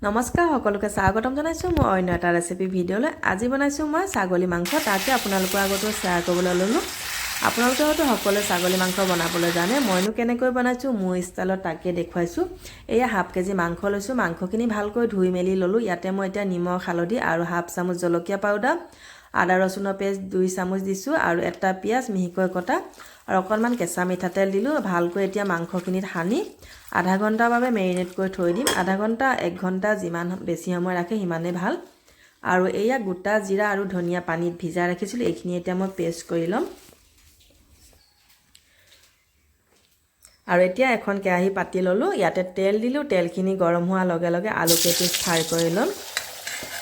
নমস্কাৰ সকলোকে স্বাগতম জনাইছোঁ মোৰ অন্য এটা ৰেচিপি ভিডিঅ'লৈ। আজি বনাইছোঁ মই ছাগলী মাংস, তাকে আপোনালোকৰ আগতো শ্বেয়াৰ কৰিবলৈ ল'লোঁ। আপোনালোকে হয়তো সকলোৱে ছাগলী মাংস বনাবলৈ জানে, মইনো কেনেকৈ বনাইছোঁ মোৰ ষ্টাইলত তাকে দেখুৱাইছোঁ। এয়া হাফ কেজি মাংস লৈছোঁ, মাংসখিনি ভালকৈ ধুই মেলি ল'লোঁ। ইয়াতে মই এতিয়া নিমখ, হালধি আৰু হাফ চামুচ জলকীয়া পাউডাৰ, আদা ৰচুনৰ পেষ্ট 2 চামুচ দিছোঁ আৰু এটা পিঁয়াজ মিহিকৈ কটা আৰু অকণমান কেঁচা মিঠাতেল দিলোঁ। ভালকৈ এতিয়া মাংসখিনিত সানি আধা ঘণ্টাৰ বাবে মেৰিনেট কৰি থৈ দিম। আধা ঘণ্টা এক ঘণ্টা যিমান বেছি সময় ৰাখে সিমানেই ভাল। আৰু এয়া গোটা জিৰা আৰু ধনিয়া পানীত ভিজাই ৰাখিছিলোঁ, এইখিনি এতিয়া মই পেষ্ট কৰি ল'ম। আৰু এতিয়া এখন কেৰাহী পাতি ল'লোঁ, ইয়াতে তেল দিলোঁ। তেলখিনি গৰম হোৱাৰ লগে লগে আলু কেইপিচ ফ্ৰাই কৰি ল'ম।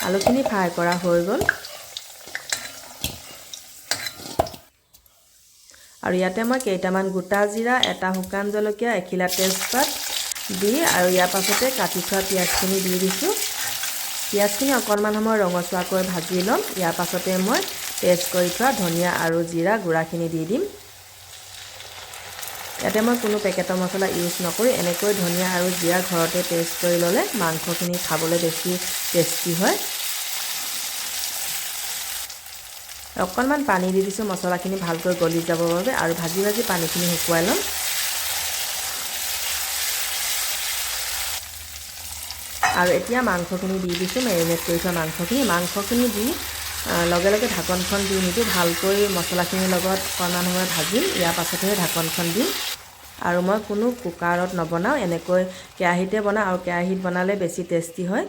আলুখিনি ফ্ৰাই কৰা হৈ গ'ল। আৰু ইয়াতে মই কেইটামান গোটা জিৰা, এটা শুকান জলকীয়া, এখিলা তেজপাত দি আৰু ইয়াৰ পাছতে কাটি থোৱা পিঁয়াজখিনি দি দিছোঁ। পিঁয়াজখিনি অকণমান সময় ৰঙচুৱাকৈ ভাজি ল'ম। ইয়াৰ পাছতে মই পেষ্ট কৰি থোৱা ধনিয়া আৰু জিৰা গুড়াখিনি দি দিম। ইয়াতে মই কোনো পেকেটৰ মছলা ইউজ নকৰোঁ। এনেকৈ ধনিয়া আৰু জিৰা ঘৰতে পেষ্ট কৰি ল'লে মাংসখিনি খাবলৈ বেছি টেষ্টি হয়। অকণমান পানী দি দিছোঁ মছলাখিনি ভালকৈ গলি যাবৰ বাবে আৰু ভাজি ভাজি পানীখিনি শুকুৱাই ল'ম। আৰু এতিয়া মাংসখিনি দি দিছোঁ, মেৰিনেট কৰি থোৱা মাংসখিনি দি লগে লগে ঢাকনখন দি নিদিওঁ, ভালকৈ মছলাখিনিৰ লগত অকণমান সময় ভাজিম। ইয়াৰ পাছতহে ঢাকনখন দিম। আৰু মই কোনো কুকাৰত নবনাওঁ, এনেকৈ কেৰাহীতে বনাওঁ আৰু কেৰাহীত বনালে বেছি টেষ্টি হয়।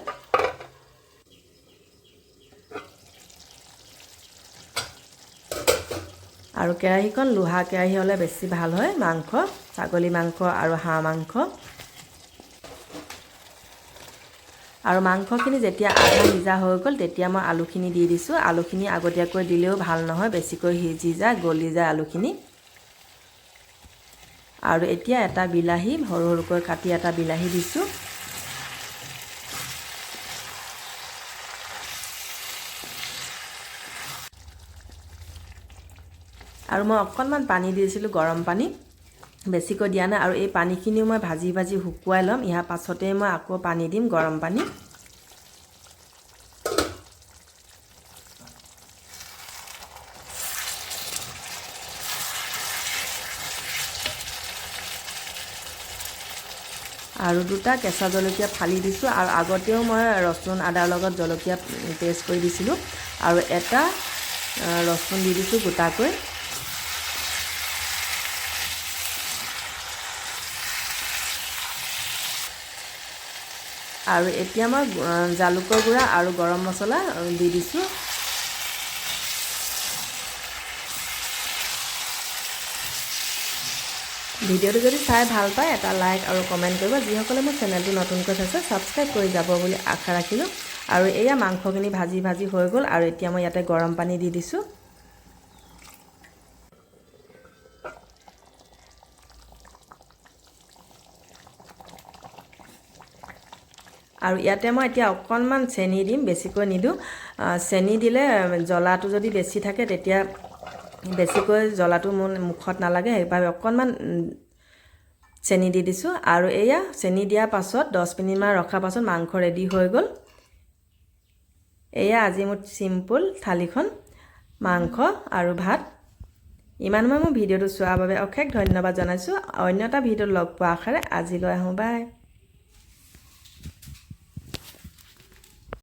আৰু কেৰাহীখন লোহা কেৰাহী হ'লে বেছি ভাল হয় মাংস, ছাগলী মাংস আৰু হাঁহ মাংস। আৰু মাংসখিনি যেতিয়া আধা সিজা হৈ গ'ল তেতিয়া মই আলুখিনি দি দিছোঁ। আলুখিনি আগতীয়াকৈ দিলেও ভাল নহয়, বেছিকৈ সিজি যায়, গলি যায় আলুখিনি। আৰু এতিয়া এটা বিলাহী সৰু সৰুকৈ কাটি এটা বিলাহী দিছোঁ। আৰু মই অকণমান পানী দিছিলোঁ, গৰম পানী, বেছিকৈ দিয়া নাই। আৰু এই পানীখিনিও মই ভাজি ভাজি শুকুৱাই ল'ম। ইয়াৰ পাছতে মই আকৌ পানী দিম, গৰম পানী। আৰু দুটা কেঁচা জলকীয়া ফালি দিছোঁ। আৰু আগতেও মই ৰচুন আদাৰ লগত জলকীয়া পেষ্ট কৰি দিছিলোঁ। আৰু এটা ৰচুন দি দিছোঁ গোটাকৈ। আৰু এতিয়া মই জালুকৰ গুড়া আৰু গৰম মছলা দি দিছোঁ। ভিডিঅ'টো যদি চাই ভাল পায় এটা লাইক আৰু কমেণ্ট কৰিব। যিসকলে মোৰ চেনেলটো নতুনকৈ চাইছে ছাবস্ক্ৰাইব কৰি যাব বুলি আশা ৰাখিলোঁ। আৰু এয়া মাংসখিনি ভাজি ভাজি হৈ গ'ল। আৰু এতিয়া মই ইয়াতে গৰম পানী দি দিছোঁ। আৰু ইয়াতে মই এতিয়া অকণমান চেনি দিম, বেছিকৈ নিদিওঁ। চেনি দিলে জ্বলাটো যদি বেছি থাকে তেতিয়া বেছিকৈ জ্বলাটো মোৰ মুখত নালাগে, সেইবাবে অকণমান চেনি দি দিছোঁ। আৰু এয়া চেনি দিয়াৰ পাছত 10 মিনিটমান ৰখাৰ পাছত মাংস ৰেডি হৈ গ'ল। এয়া আজি মোৰ চিম্পুল থালিখন, মাংস আৰু ভাত। ইমান সময় মোৰ ভিডিঅ'টো চোৱাৰ বাবে অশেষ ধন্যবাদ জনাইছোঁ। অন্য এটা ভিডিঅ'ত লগ পোৱাৰ আশাৰে আজিলৈ আহোঁ, বাই।